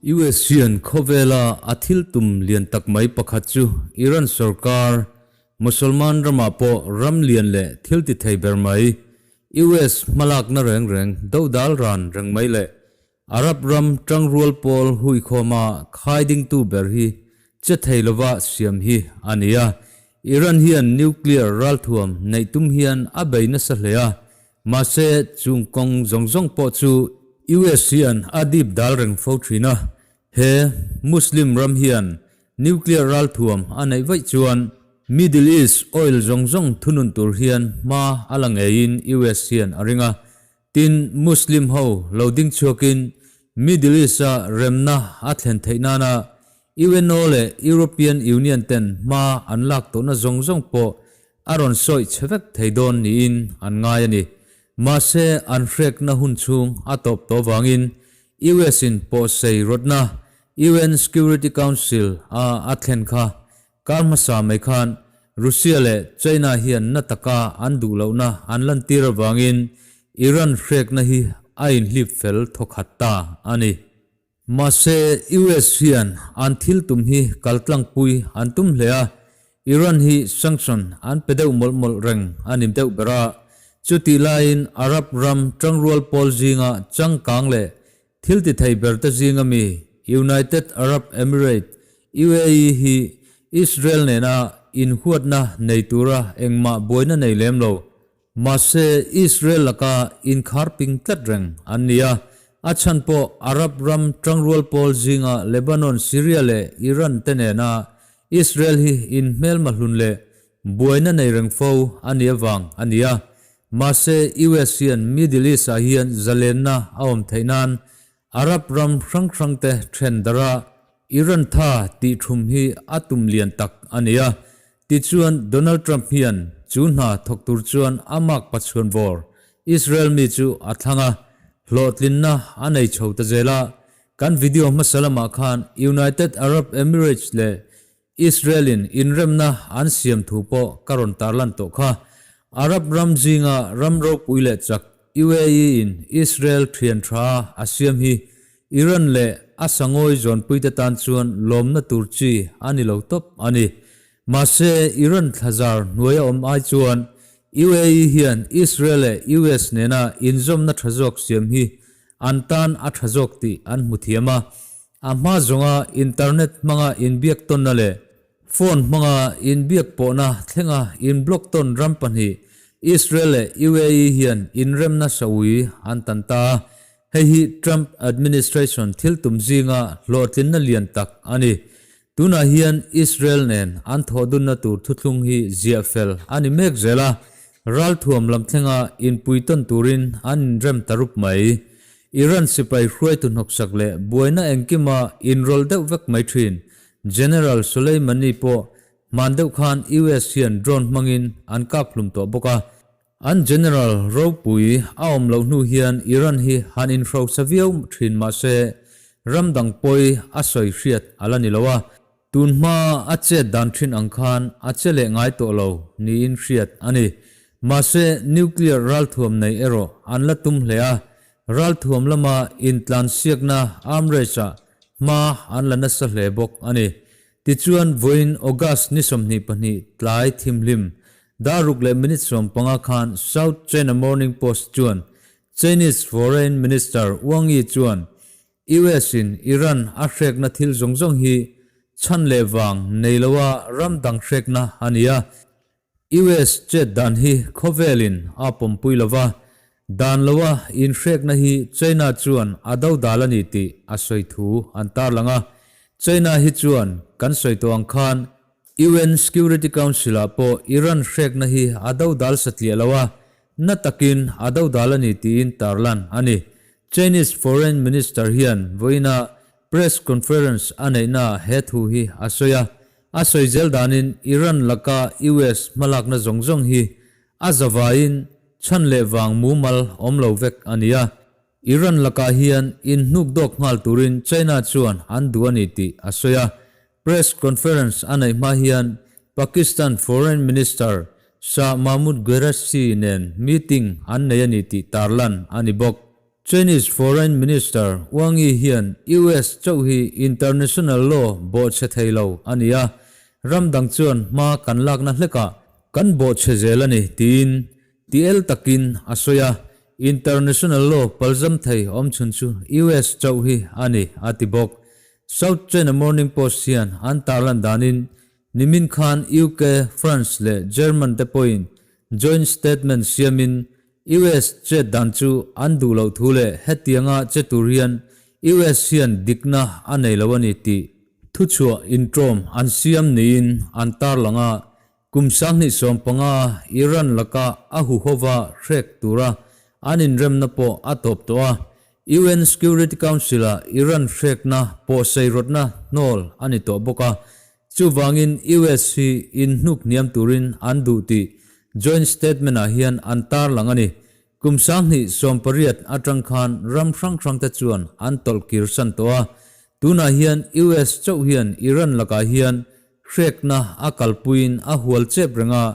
US hian khawvela a thil tum lian tak mai pakhat chu Iran sorkar, Mosolman ramah pawh ram lian leh thil ti thei ber mai, US hmalakna reng reng dodal ran reng mai leh Arab ram tangrual pawl huikhawma khai dingtu ber hi che thei lova siam hi a ni a. Iran hian nuclear ralthuam neih tum hian a bei nasa hle a, mahse chung kawng zawng zawng pawh chu US hian a dip dal reng fo thin a. He Muslim ram hian nuclear ralthuam a neih vaih chuan Middle East oil zawng zawng thunun tur hian hma a la ngeiin US hian a ring a. Tin, Muslim ho lo ding chhuakin Middle East-a remna a thlen theih nana UNO leh European Union ten hma an lak tawhna zawng zawng pawh a rawn sawi chhe vek thei dawn niin an ngai a ni. Mahse, an hrekna hun chhung a tawp tawh vangin US-in pawhsei rawtna UN Security Council a a thlen kha Kar hmasa mai khan Russia leh China hian na taka an duh lohna an lantir avangin Iran hrekna hi a inhlip fel thawkhat ta a ni. Mahse, US hian an thil tum hi kaltlangpui an tum hle a, Iran hi sanction an pe deuh mawlh mawlh reng a ni deuh ber a. Chutih laiin Arab ram tangrual pawl zinga changkang leh Thil ti thei ber te zinga mi United Arab Emirate, UAE, hi Israel nena inhuatna nei tura engmah buaina nei lem lo. Mahse, Israel laka inkhar ping tlat reng an ni a, a chhan pawh Arab ram tangrual pawl zinga Lebanon, Syria leh Iran te nena Israel hi inhmelma hlun leh buaina nei reng fo a nih avang a ni a. Mahse, US hian Middle East ah hian zalenna a awm theih nan Arab ram hrang hrang te then darh a Iran tha tih thum hi a tum lian tak a ni a. Tichuan, Donald Trump hian chu hna thawk tur chuan a mark pachhuan vawr Israel mi chu a thlang a, hlawhtlinna a nei chho ta zel a. Kan video hmasa lamah khan United Arab Emirates leh Israel-in inremna an siam thu pawh ka rawn tarlan tawh kha. Arab ram zinga ram ropui leh chak UAE-in Israel thian tha a siam hi Iran leh a sangawi zawnpuite tan chuan lawmna tur chi a ni lo tawp a ni. Mahse, Iran thlazar hnuaia awm ai chuan UAE hian Israel leh US nena inzawmna tha zawk siam hi an tan a tha zawk tih an hmu thiam a. A hma zawnga internet hmanga inbiak tawnna leh phone hmanga inbiak pawhna thlenga inblock tawn ram pahnih Israel leh UAE hian inremna saui an tan ta a, hei hi Trump administration thil tum zinga hlawhtlinna lian tak a ni. Tunah hian Israel nen an thawhdunna tur thuthlung hi ziah fel a ni mek zel a, ralthuam lam thlenga inpui tawn turin an inrem ta rup mai. Iran sipai hruaitu hnawksak leh buaina engkima inrawlh deuh vek mai thin General Soleimani pawh hman deuh khan US hian drone hmangin an kap hlum tawh bawk a. An General ropui a awm loh hnu hian Iran hi han inhrosa viau thin mah se ram dang pawi a sawi hriat a la ni lo a, tun hma a chet dan thin ang khan a che leh ngai tawh lo niin hriat a ni. Mahse nuclear ralthuam nei erawh an la tum hle a, ralthuam lama intlansiakna arm race ah hma an la nasa hle bawk a ni. Tichuan vawiin August ni 22 tlai thimhlim daruk leh minute 15 khan South China Morning Post chuan Chinese Foreign Minister Wang Yi chuan US in Iran a hrekna thil zawng zawng hi chhan leh vang nei loa ram dang hrekna a ni a, US chet dan hi khawvelin a pawmpui lo va, dan loa inhrekna hi China chuan a dodal a ni tih a sawi thu an tarlang a. China hi chuan kan sawi tawh ang khan UN Security Council-ah pawh Iran hrekna hi a dodal satliah lo a, na takin a dodal a ni tiin tarlan a ni. Chinese Foreign Minister hian vawiina press conference a neihnaah he thu hi a sawi a. A sawi zel danin Iran laka US hmalakna zawng zawng hi a zavaiin chhan leh vang mumal awm lo vek a ni a. Iran lakah hian inhnuk dawk nghal turin China chuan an duh a ni tih a sawi a. Press conference a neih hma hian Pakistan Foreign Minister Shah Mahmood Qureshi nen meeting an nei a ni tih tarlan a ni bawk. Chinese Foreign Minister Wang Yi hian US chauh hi international law bawhchhe thei lo a ni a, ram dang chuan hma kan lakna hlekah kan bawhchhe zel a ni tiin ti el takin a sawi a, international law palzam thei awmchhun chu US chauh hi a ni a ti bawk. South China Morning Post hian an tarlan danin Nimin khan UK, France leh German te pawhin joint statement siamin US chet dan chu an duh loh thu leh hetianga che tur hian US hian dikna a nei lo a ni tih thuchhuah intawm an siam niin an tarlang a. Kum 2015 Iran laka a huhova hrek tura an inremna pawh a tawp tawh a, UN Security Council-ah Iran hrekna pawhsei rawtna hnawl a ni tawh bawk a, Chuvangin US hi inhnuk hniam turin an duh tih joint statement-ah hian an tarlang a ni. Kum 2018 atang khan ram hrang hrangte chuan an tawlh kir san tawh a. Tunah hian US chauh hian Iran lakah hian hrekna a kalpuiin a hual chep reng a,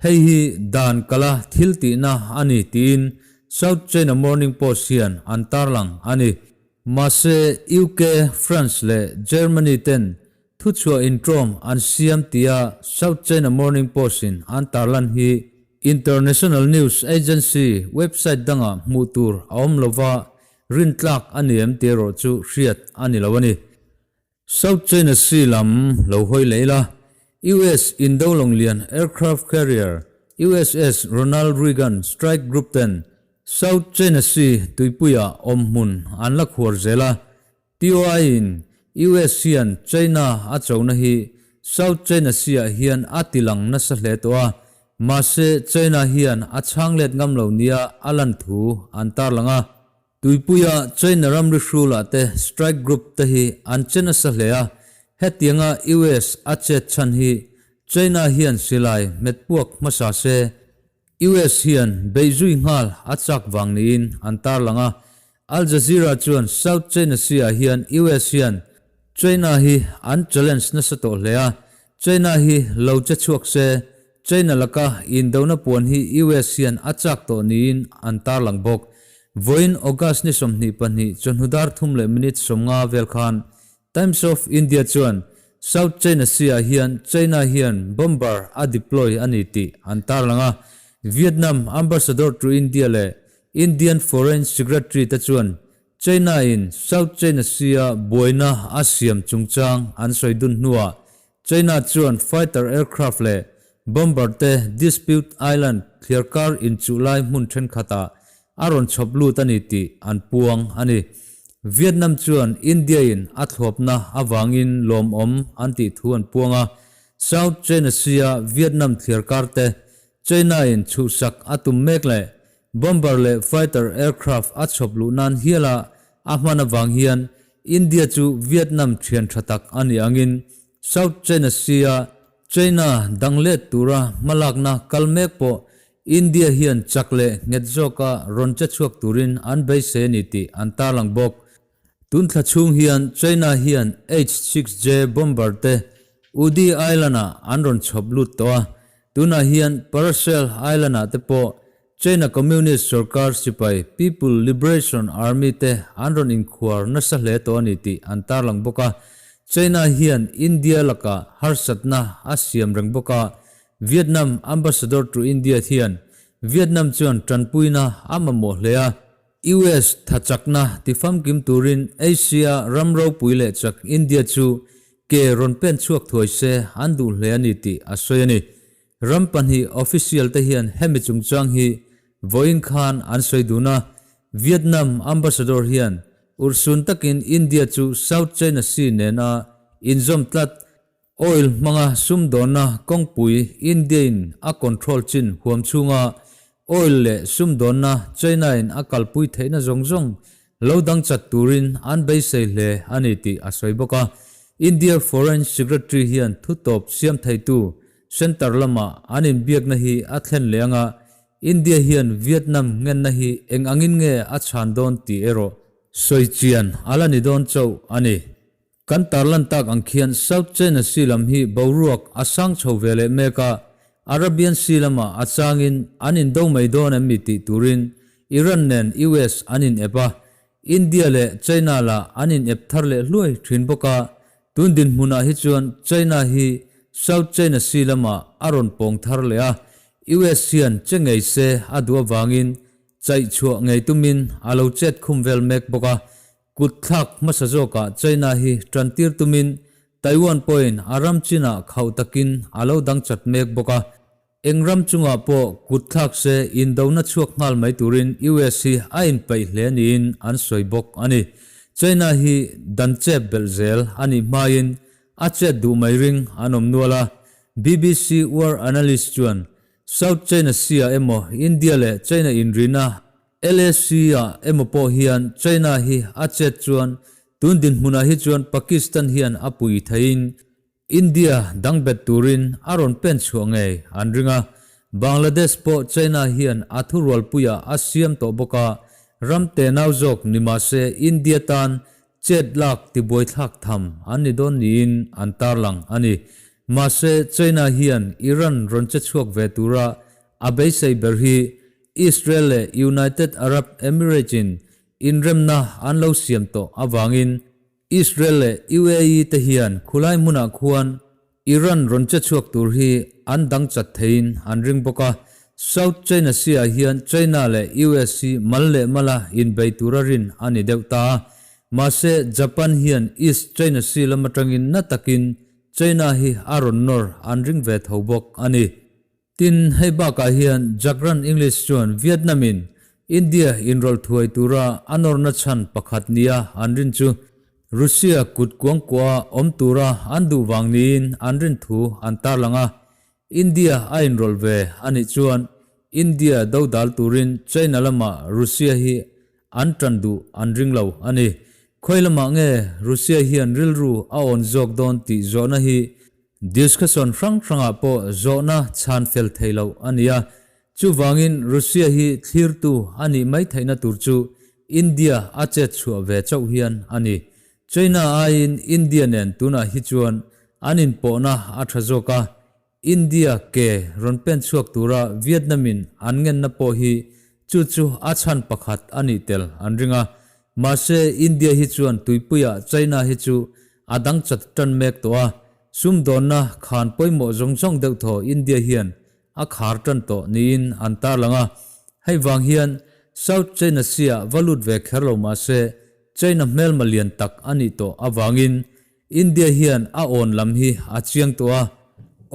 hei hi dan kala thil tihna a ni tiin South China Morning Post hian an tarlang a ni. Mahse UK, France leh Germany ten Thuchhuah intawm an siam tia South China Morning Post-in an tarlan hi international news agency website dangah hmuh tur a awm lova, rintlak a ni em tih erawh chu hriat a ni lo a ni. South China Sea lam lo hawi leh ila, US Indo lawnglian aircraft carrier USS Ronald Reagan Strike Group ten South China Sea tuipuiah awm hmun an la khuar zel a, TOI-in US hian China a chona hi South China Sea-ah hian a tilang nasa hle tawh a, mahse China hian a chhang let ngam lo nia a lan thu an tarlang a. Tuipuia China ramri hrulah te strike group te hi an che nasa hle a, hetianga US a chet chhan hi China hian silai hmet puak hmasa se US hian beihzui nghal a chak vang niin an tarlang a. Al Jazeera chuan South China Sea-ah hian US hian China hi an challenge nasa tawh hle a, China hi lo che chhuak se, China laka indona puan hi US hian a chak tawh niin an tarlang bawk. Vawiin August ni 22 chawhnu dar thum leh minute 50 vel khan Times of India chuan South China Sea-ah hian China hian bomber a deploy a ni tih an tarlang a. Vietnam Ambassador to India leh Indian Foreign Secretary te chuan China-in South China Sea-a buaina a siam chungchang an sawi dun hnuah China chuan fighter aircraft leh bomber te Dispute Island thliarkar inchuh lai hmun thenkhatah a rawn chhawp lut a ni tih an puang a ni. Vietnam chuan India-in a thlawpna avangin lawmawm an tih thu an puang a, South China Sea-a Vietnam thliarkar te China-in chhuhsak a tum mek leh bomber leh fighter aircraft a chhawp luh nan hiala a hman avang hian India chu Vietnam thian tha tak a nih angin South China Sea-a China dang let tura hmalakna kal mek pawh India hian chak leh nghet zawka rawn che chhuak turin an beisei a ni tih an tarlang bawk. Tun thla chhung hian China hian H-6J bomber te Udi Island-ah an rawn chhawp lut tawh a, tunah hian Paracel Island-ah te pawh China Communist sorkar sipai People Liberation Army te an rawn inkhuar nasa hle tawh a ni tih an tarlang bawk a. China hian India lakah harsatna a siam reng bawk a, Vietnam Ambassador to India hian Vietnam chuan tanpuina a mamawh hle a, US tha chakna tifamkim turin Asia ram ropui leh chak India chu ke rawn pen chhuak thuai se an duh hle a ni tih a sawi a ni. Ram pahnih official te hian hemi chungchang hi vawiin khan an sawi dun a, Vietnam Ambassador hian urhsun takin India chu South China Sea nena inzawm tlat Oil hmanga sumdawnna kawngpui India-in a control chin huam chhunga oil leh sumdawnna China-in a kalpui theihna zawng zawng lo dang chat turin an beisei hle a ni tih a sawi bawk a. India Foreign Secretary hian thutawp siam theitu centre lama an inbiakna hi a thlen leh anga India hian Vietnam ngenna hi eng angin nge a chhan dawn tih erawh sawi chian a la ni dawn chauh a ni. Kan tarlan tak ang khian South China Sea lam hi boruak a sang chho ve leh mek a, Arabian Sea lamah a changin an indo mai dawn em mi tih turin Iran nen US an in ep a, India leh China lah an in ep thar leh hluai thin bawk a, tun dinhmunah hi chuan China hi South China Sea lamah a rawn pawng thar leh a, US hian che ngei se a duh avangin chaih chhuah ngei tumin a lo chet khum vel mek bawk a, Kut thlak hmasa zawkah China hi tantir tumin Taiwan pawhin a ram chinah khauh takin a lo dang chat mek bawk a. Eng ram chungah pawh kut thlak se indona chhuak nghal mai turin US hi a inpeih hle niin an sawi bawk a ni. China hi dan chep belh zel a nih hmain a chet duh mai ring an awm nual a. BBC war analyst chuan South China Sea-ah emaw India leh China inrina LAC-ah emaw pawh hian China hi a chet chuan tun dinhmunah hi chuan Pakistan hian a pui theiin India dang bet turin a rawn pen chhuah ngei an ring a. Bangladesh pawh China hian a thurualpuiah a siam tawh bawk a, ram tenau zawk ni mah se India tan chet lak tibuaithlak tham an ni dawn niin an tarlang a ni. Mahse China hian Iran rawn che chhuak ve tura a beisei ber hi Israel leh United Arab Emirates in inremna an lo siam tawh avangin Israel leh UAE te hian khulai hmunah khuan Iran rawn che chhuak tur hi an dang chat theiin an ring bawk a. South China Sea ah hian China leh US hi mal leh mala inbei tura rin a ni deuh ta a. Mahse Japan hian East China Sea lam atangin na takin China hi a rawn nawr an ring ve tho bawk a ni. Tin, hei bakah hian Jagran English chuan Vietnam-in India inrawlh thuai tura a nawrna chhan pakhat nia an rin chu Russia kut kuangkuah awm tura an duh vang niin an rin thu an tarlang a. India a inrawlh ve a nih chuan India dodal turin China lamah Russia hi an tan duh an ring lo a ni. Khawi lamah nge Russia hian rilru a awn zawk dawn tih zawhna hi Discussion hrang hrangah pawh zawhna chhan fel thei loh a ni a, chuvangin Russia hi thlirtu a nih mai theihna tur chu India a chet chhuah ve chauh hian a ni. China aiin India nen tunah hi chuan an inpawhna a tha zawk a, India ke rawn pen chhuak tura Vietnam-in an ngenna pawh hi chu chu a chhan pakhat a nih tel an ring a. Mahse India hi chuan tuipuiah China hi chu A dang chat tan mek tawh a, sumdawnna khan pawimawh zawng zawng deuh thaw India hian a khar tan tawh niin an tarlang a. Hei vang hian South China Sea-ah va lut ve kher lo mah se China hmelma lian tak a nih tawh avangin India hian a awn lam hi a chiang tawh a.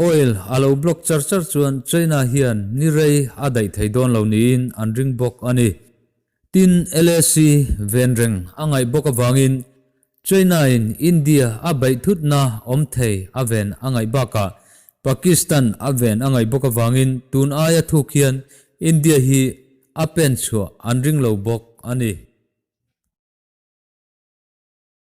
Oil a lo block char char chuan China hian ni rei a daih thei dawn lo niin an ring bawk a ni. Tin, LAC ven reng a ngaih bawk avangin China-in India a beih thutna awm thei a ven a ngaih bakah Pakistan a ven a ngaih bawk avangin tun aia thuk hian India hi a pen chhuah an ring lo bawk a ni.